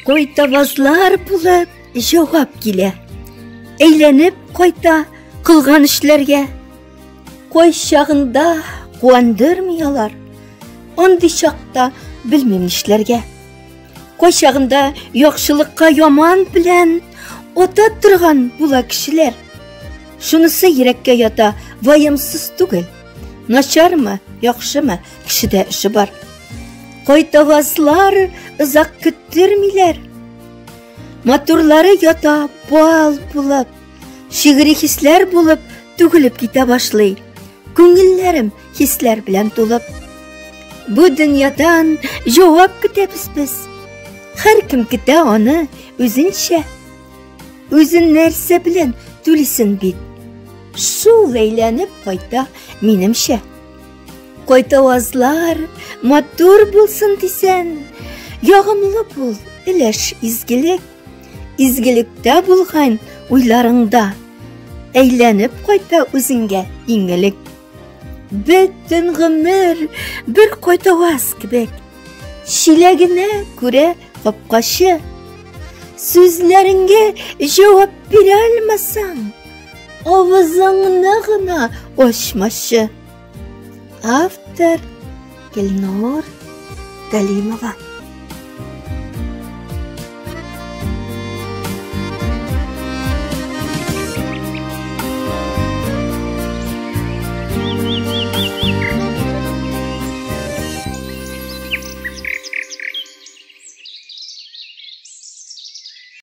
Кайтавазлар булып җавап килә. Әйләнеп кайта кылган эшләргә. Кайчагында куандырмый алар. Андый чакта белмим нишләргә. Кайчагында яхшылыкка яман белән ата торган була кешеләр. Шунысы йөрәккә ята, ваемсыз түгел. Начармы, яхшымы, кешедә эше бар. Кайтавазлар озак көттермиләр. Матурлары ята бал булып, шигъри хисләр булып түгелеп китә башлый. Күңелләрем хисләр белән тулып. Бу дөньядан җавап көтәбез без. Һәркем көтә аны үзенчә. Үзен нәрсә белән түлисен бит. Шул әйләнеп кайта минемчә. Кайтавазлар матур булсын дисән, ягымлы бул, өләш изгелек. Изгелектә булган уйларыңда әйләнеп кайта үзеңгә иң элек. Бөтен гомер бер кайтаваз кебек. Чиләгенә күрә капкачы. Сүзләреңгә җавап бирә алмасаң, авызыңны гына ачмачы. Автор Гөлнур Галимова.